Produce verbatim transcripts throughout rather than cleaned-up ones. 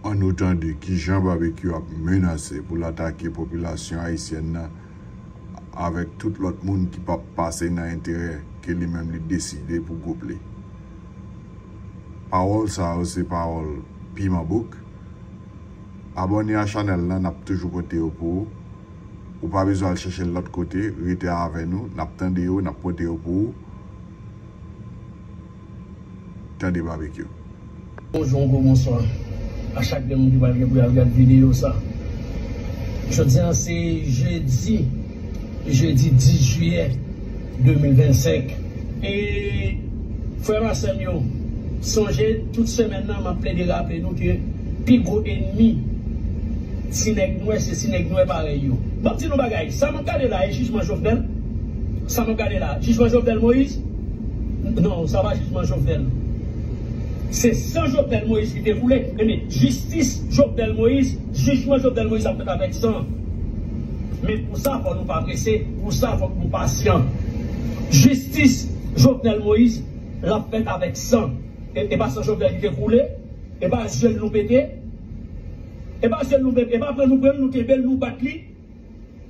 Ann nou tande kijan Babekyou ap menase pou l atake popilasyon ayisyèn nan avèk tout lòt moun ki p ap pase nan enterè ke li menm li deside pou gwoup li. Pawòl sa yo se pawòl piman bouk. Abòne a chanèl lan, n ap toujou pote yo pou ou. Ou pa bezwen al chèche l lòt kote, rete avè nou, n ap tande yo, n ap pote yo pou ou. Tande Babekyou. Bonjou, bonjou, bonswa a chak de moun ki pral gen pou y al gad videyo sa. Jodi a se jedi, jedi dis jiyè de mil vennsenk. E frè m ak sè m yo, sonje tout semèn nan m ap plede raple nou ke pi gwo enmi ti nèg nwè se ti nèg nwè parèy yo. Ban m di nou bagay, sa m ap gade la e jijman Jovenel. Sa m ap gade la, jijman Jovenel Moïse. Non, sa pa jijman Jovenel. Se san Jovenel Moïse ki te koule. Ebyen, jistis Jovenel Moïse, jijman Jovenel Moïse ap fèt avèk san. Men pou sa, fò nou pa prese. Pou sa, fòk nou pasyan. Jistis Jovenel Moïse, l ap fèt avèk san. E, e pa san Jovenel ki te koule. E pa zyè l nou pete. E pa zyè l nou pete. E pa pran nou pran l, nou kenbe l, nou bat li.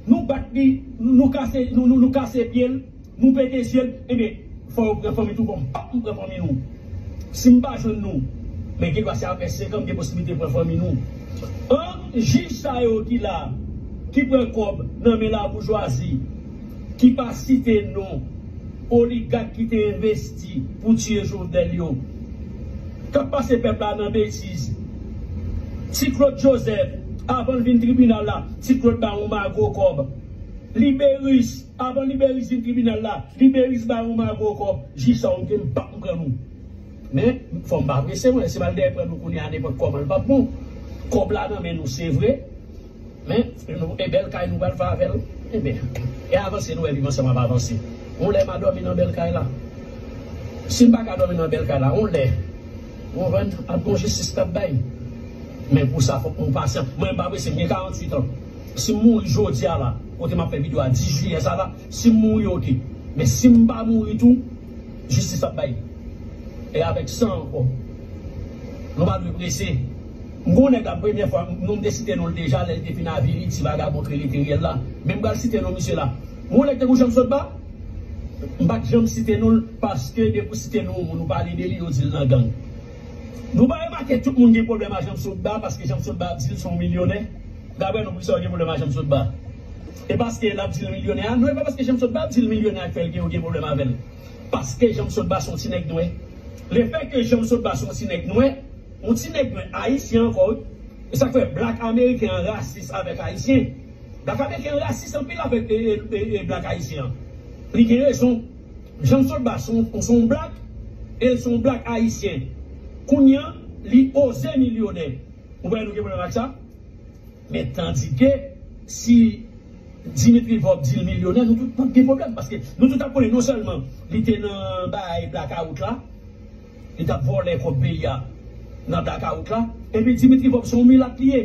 Nou bat li, nou kase, nou, nou, nou kase pye l, nou pete zye l, ebyen, fò yo pran fanmi tou, fò m pa m pran fanmi nou. Si m pa jwenn nou, men gen dwa se apre senk an m gen posiblite pran fanmi nou. An, jij sa yo ki la, ki pran kòb nan men laboujwazi, ki pa site non oligak ki te envesti pou tiye Jovenel yo, k ap pase pèp la nan betiz. Ti Claude Joseph, avan l vin tribinal la, Ti Claude ba yon mago kòb. Liberis, avan Liberis vin tribinal la, Liberis ba yon mago kòb. Jij sa yo ke m p ap pran nou. Men, fò m pa prese, mwen, si m al dèyè pran nou kounye a nenpòt kòman, l p ap bon. Kòb la nan men nou, se vre. Men, nou, e bèl kay nou pral fè avè l. Ebyen, e avanse nou wè viv ansanm ap avanse. Yon lè m a dòmi nan bèl kay la. Si m pa ka dòmi nan bèl kay la, yon lè, ou konprann, ap gon jistis k ap bay. Men pou sa, fòk nou pasyan. Mwen, m pa prese, m gen karanntuit an. Si m mouri jodi a la, kote m ap fè videyo a, dis jiyè sa la, si m mouri, oke. Men si m pa mouri tou, jistis ap bay. E avèk san ankò. Nou pa dwe prese. M gon nèg la, premyè fwa, non m te site non l deja, lè l te fin avili ti vagabon k rele Teriel la. Men m pral site non misye la. M gon nèg te kou Janm Sotba? M pa t janm site non l, paske depi w site non yon moun, ou pale de li, yo di l nan gang. Nou pa remake tout moun gen pwoblèm a Janm Sotba, paske Janm Sotba ap di l se yon milyonè. Daprè nou, poukisa yo gen pwoblèm a Janm Sotba? E paske l ap di l milyonè a? Non, e pa paske Janm Sotba ap di l milyonè a k fè l gen, yo gen pwoblèm avè l. Paske Janm Sotba se yon ti nèg nwè. Lefètke Janm Sotba se yon ti nèg nwè, yon ti nèg nwè ayisyen ankò, wi. E sa k fè blak ameriken an rasis avèk ayisyen. Blak ameriken an rasis anpil avèk e, e, e, e blak ayisyen an. Li gen rezon. Janm Sotba se yon, se yon blak, e l se yon blak ayisyen. Kounye a, li oze milyonè. Ou wè nou gen pwoblèm ak sa? Men tandike, si Dimitri Vorbe di l milyonè, nou tout p ap gen pwoblèm, paske nou tout ap konnen non sèlman li te nan bay blakawout la, li t ap vòlè kòb peyi a nan blakawout la, epi Dimitri Vorbe se yon milat li ye.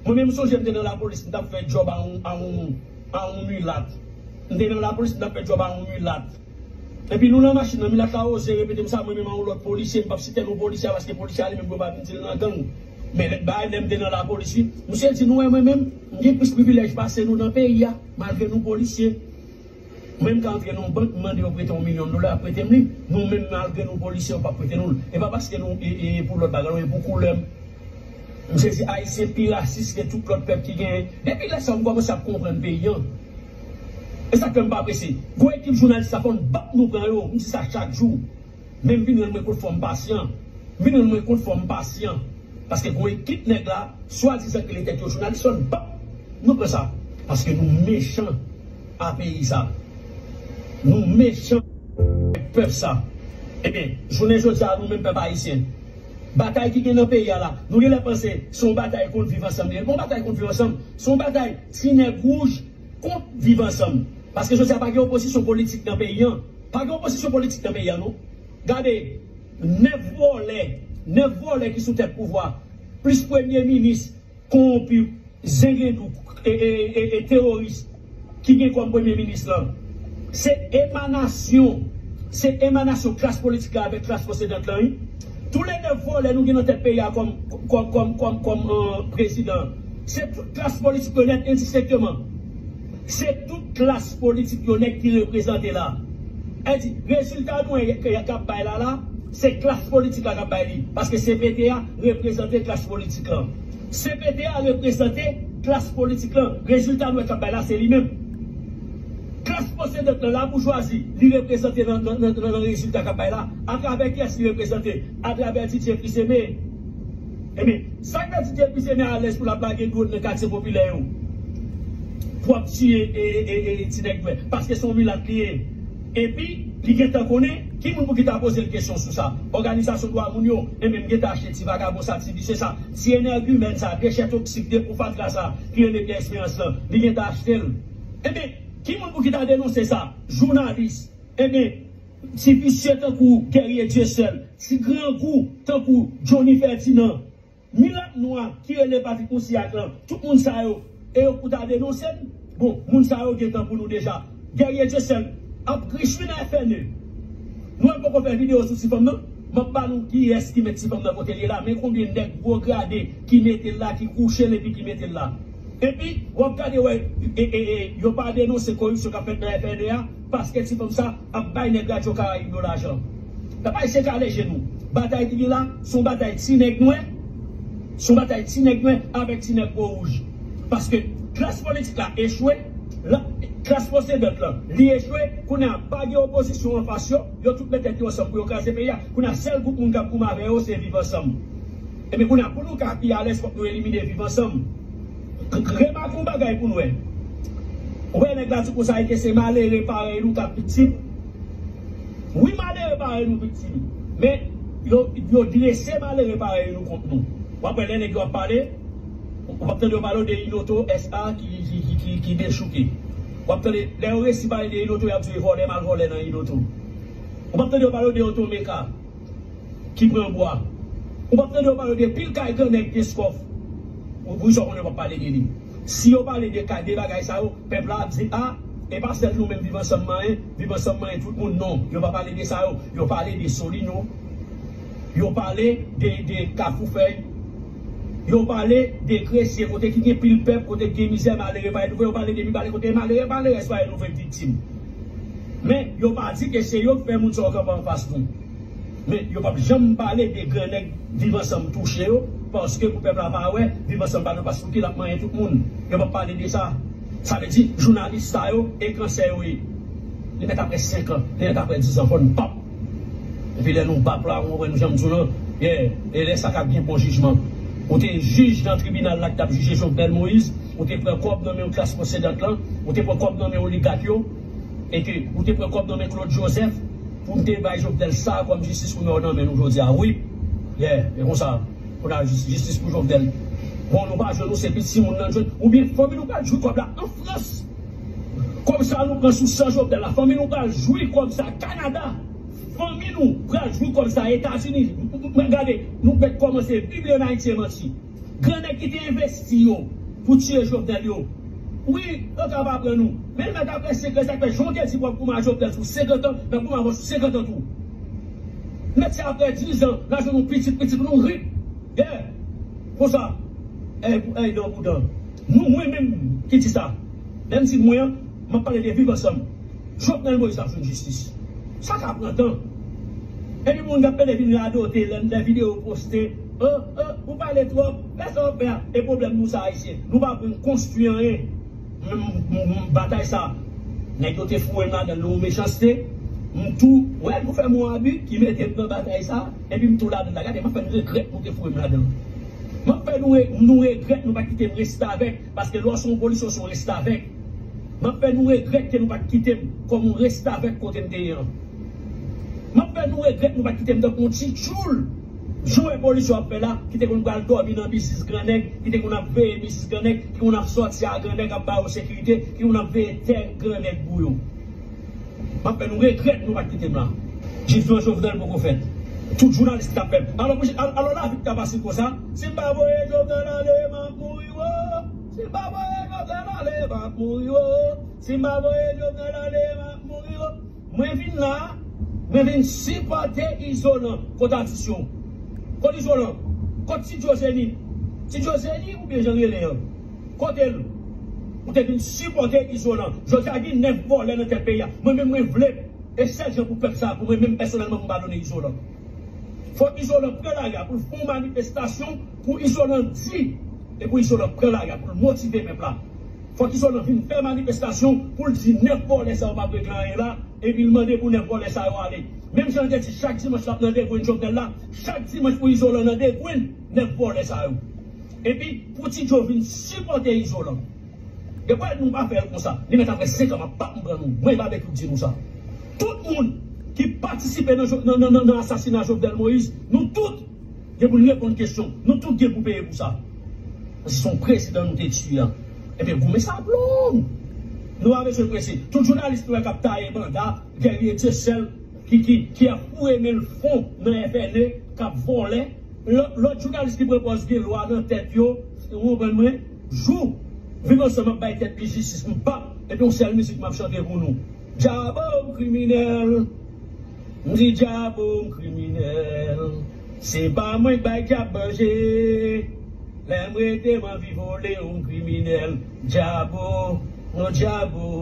Mwen menm, m sonje m te nan lapolis, m t ap fè djòb a yon, a yon, a yon milat. M te nan lapolis, m t ap fè djòb a yon milat. Epi nou nan machin nan, milat la oze repete m sa, mwen menm a yon lòt polisye, m p ap site non polisye a paske polisye a li menm yo pa vin di l nan gang. Men lè, bagay lè m te nan lapolis, wi, misye di nou wè mwen menm, m gen plis privilèj pase nou nan peyi a, malgre nou polisye. Mwen m ka antre nan yon bank, m mande yo prete yon milyon dola, y ap prete m li. Nou menm, malgre nou polisye, yo p ap prete nou l. E pa paske nou, e, e, e pou lòt bagay, non, e pou koulè m. M sezi, Ayisyen pi rasis ke tout lòt pèp ki genyen. Depi lè sa a, m kòmanse ap konprann peyi an. E sa k fè m pa prese. Gwo ekip jounalis la, fò n bat nou pran yo. M di sa chak jou. Men m vin rann mwen kont fò m pasyan. M vin rann mwen kont fò m pasyan. Paske gwo ekip nèg la, swadizan ki rele tèt yo jounalis, fò n bat nou pran sa. Paske nou mechan a peyi sa. Nou mechan pèp sa. Ebyen, jounen jodi a, nou menm pèp ayisyen, batay ki gen nan peyi a la, nou genlè panse se yon batay kont Viv Ansanm li ye. Bon, batay kont Viv Ansanm, se yon batay ti nèg wouj kont Viv Ansanm. Paske jodi a pa gen opozisyon politik nan peyi an. Pa gen opozisyon politik nan peyi an, non. Gade, nèf vòlè, nèf vòlè ki sou tèt pouvwa, plis premye minis, kowonpi, zengendou, e, e, e, e teworis ki gen kòm premye minis lan, se emanasyon, se emanasyon klas politik la avèk klas posedant lan, wi. Tou le nèf vòlè nou gen nan tèt peyi a kòm kòm kòm kòm kòm prezidan, se tout klas politik yo nèt endistenkteman. Se tout klas politik yo nèt ki reprezante la. Èdi rezilta nou k ap bay la la, se klas politik la k ap bay li. Paske C P T a reprezante klas politik lan. C P T a reprezante klas politik lan. Rezilta nou k ap bay la, se li menm. Klas posedant lan, laboujwazi, li reprezante nan rezilta k ap bay la. Atravè kiyès li reprezante? Atravè Didier Fils-Aimé. Ebyen, sa k fè Didier Fils-Aimé alèz pou l ap lage dwòn nan katye popilè yo pou ap tiye ti nèg nwè? Paske se yon milat li ye. Epi, li gentan konnen ki moun pou ki ta poze l kesyon sou sa. Òganizasyon dwa moun yo, ebyen, m gentan achte ti vagabon sa, ti visye sa, ti enègimèn sa, dechè toksik, de pou fatra sa, ki rele Pierre Espérance lan. Li gentan achte l. Ebyen, ki moun pou ki ta denonse sa? Jounalis. Ebyen, ti visye tankou Guerrier Dieuseul, ti grangou tankou Johnny Ferdinand, milat nwa ki rele Patrick Moussignac lan, tout moun sa yo, e yo pou ta denonse n? Bon, moun sa yo gen tan pou nou deja. Guerrier Dieuseul ap grichwi nan F N E. Nou menm poko fè videyo sou ti fanm nan. M ap ba nou kiyès ki met ti fanm nan kote l ye la. Men konbyen nèg gwo grade ki mete l la, ki kouche l epi ki mete l la. Epi, w ap gade wè, e, e, e, yo pa denonse koripsyon k ap fèt nan F N E a, paske ti fanm sa ap bay nèg Radyo Karayib yo lajan. Pèp ayisyen kale je nou. Batay ki gen la, se yon batay ti nèg nwè, se yon batay ti nèg nwè avèk ti nèg po wouj. Paske klas politik la echwe, la, klas posedant lan, li echwe, kounye a pa gen opozisyon anfas yo, yo tout met tèt yo ansanm pou yo kraze peyi a. Kounye a sèl gwoup moun k ap goumen avè yo, se Viv Ansanm. Ebyen, kounye a, pou nou ka pi alèz, fòk nou elimine Viv Ansanm. Remake yon bagay pou n wè. Ou wè nèg la di konsa, e ke se malere parèy nou k ap viktim. Wi, malere parèy nou viktim. Men, yo, yo drese malere parèy nou kont nou. W ap wè lè nèg yo ap pale, w ap tande yo pale w de Inoto S A ki, ki, ki, ki, ki dechouke. W ap tande, lè yo resi pale de Inoto, y ap di vòlè, m al vòlè nan Inoto. W ap tande yo pale w de Otomeka ki pran bwa. Ou p ap tande yo pale de pil kay gran nèg Kenskòf. Ou, ou sa konnen yo p ap pale de li. Si yo pale de kay, de bagay sa yo, pèp la ap di, a, e pa sèl nou menm Viv Ansanm manyen, Viv Ansanm manyen tout moun. Non, yo pa pale de sa yo. Yo pale de Solino. Yo pale de, de Kafou Fèy. Yo pale de Gresye, kote ki gen pil pèp, kote ki gen mizè, malere pa retwouve. Yo pale de Mibalè, kote malere, malerèz pa retwouve viktim. Men, yo pa di ke se yo k fè moun sa yo kanpe anfas nou. Men, yo p ap janm pale de gran nèg Viv Ansanm touche yo, paske pou pèp la pa wè, Viv Ansanm pa nan pas pou ki l ap manyen tout moun. Yo p ap pale de sa. Sa vle di, jounalis sa yo, e kansè yo ye. Li mèt apre senk an, li mèt apre diz an, fò n pap. Epi lè nou pap la, ou konprann jan m di w lan, yeah, e lè sa k ap gen bon jijman. Ou te jij nan tribinal la ki t ap jije Jovenel Moïse, ou te pran kòb nan men yon klas posedant lan, ou te pran kòb nan men oligak yo, e ke ou te pran kòb nan men Claude Joseph pou n te bay Jovenel sa kòm jistis pou mè w nan men nou jodi a. Wi. Yeah, e konsa. Pou n a jis-, jistis pou Jovenel. Bon, nou pa jwenn nou, se piti moun nan jwenn. Oubyen fanmi nou pral jwi kòb la an Frans. Kòb sa nou pran sou san Jovenel la. Fanmi nou pral jwi kòb sa Kanada. Fanmi nou pral jwi kòb sa Etazini. M-, m-, m-, gade, nou mèt kòmanse viv li an Ayiti e manti. Gran nèg ki te envesti yo pou tiye Jovenel yo. Wi, yo ka pa pran nou. Men l mèt apre senk an, sa k fè jan w te di w ap goumen a Jovenel sou senkant an, n ap goumen avè w sou senkant an tou. Mèt se apre diz an, n a jwenn yon pitit, pitit nou ri. Yeah. Konsa. Èy pou èy, dan pou dan. Nou, mwen menm ki di sa. Lè m di mwen an, m ap pale de Viv Ansanm. Jovenel Moïse ap jwenn jistis. Sa ka pran tan. Epi moun k ap pede vin radote lè, lè videyo poste. O, o, ou pale twòp. Fè sa w ap fè a. E pwoblèm nou sa, Ayisyen. Nou pa vle konstwi anyen. M, m, m, batay sa, nèg yo te foure m ladan l nan yon mechanste. M tou, wè, nou fè m yon abi ki mete m nan batay sa. Epi m tou ladan l la. Gade, m ap fè n regrèt nou te foure m ladan l. M ap fè nou re-, nou regrèt nou pa t kite m restavèk. Paske lè w se yon polisye, w se yon restavèk. M ap fè nou regrèt ke nou pa t kite m kòm yon restavèk kote m te ye an. M ap fè nou regrèt nou pa t kite m tankou yon ti tchoul. Jan w wè polisye yo ap fè la, ki te konn pral dòmi nan biznis gran nèg, ki te konn ap veye biznis gran nèg, ki konn ap sòti a gran nèg ap ba yo sekirite, ki konn ap veye tè gran nèg pou yo. M ap fè nou regrèt nou pa t kite m la. Jijman Jovenel poko fèt. Tout jounalis ki t ap fè. Alò, pou, al-, alò, lavi t ka fasil konsa. Si m pa voye Jovenel ale, m ap mouri, wo. Si m pa voye Jovenel ale, m ap mouri, wo. Si m pa voye Jovenel ale, m ap mouri, wo. Mwen vin la, mwen vin sipòte Izolan kont atis yo. Kot Izolan? Kot Ti Djo Zeni? Ti Djo Zeni oubyen jan rele an? Kote l? Ou te vin sipòte Izolan. Jodi a gen nèf vòlè nan tèt peyi a. Mwen menm mwen vle. E sèl jan pou pèp sa, pou mwen menm pèsonèlman pou m padone Izolan. Fòk Izolan pran lari a pou l fè yon manifestasyon pou Izolan di e pou Izolan pran lari a pou l motive pèp la. Fòk Izolan vin fè manifestasyon pou l di nèf vòlè sa yo p ap regle anyen la. Epi l mande pou nèf vòlè sa yo ale. Menm jan l te di chak dimanch l ap nan degrenn Jovenel la, chak dimanch pou Izolan nan degrenn nèf vòlè sa yo. Epi pou Ti Djo vin sipòte Izolan. Depi nou pa fè l konsa, li mèt ap fè senk an m ap pap pran nou. Mwen Babekyou di nou sa. Tout moun ki patisipe nan, nan, nan, nan asasina Jovenel Moïse, nou tout gen pou n reponn kesyon. Nou tout gen pou peye pou sa. Se yon prezidan nou te tiye a. Ebyen, goumen sa ap long. Nou pa bezwen prese. Tout jounalis nou wè k ap taye banda, Guerrier Dieuseul, ki, ki, ki ap foure men l fon nan F N E, k ap vòlè. Lòt, lòt jounalis ki pran pòz gen lwa nan tèt yo, ou konprann mwen? Jou, Viv Ansanm ap bay tèt li jistis, m pap, epi yon sèl mizik m ap chante pou nou. Djabo m kriminèl, m di Djabo m kriminèl. Se pa mwen k bay dyab manje. Lè m rete m anvi vole yon kriminèl. Djabo, non Djabo.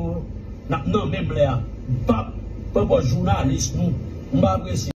N ap nan menm lè a. M pap pran pòz jounalis nou. M pa prese.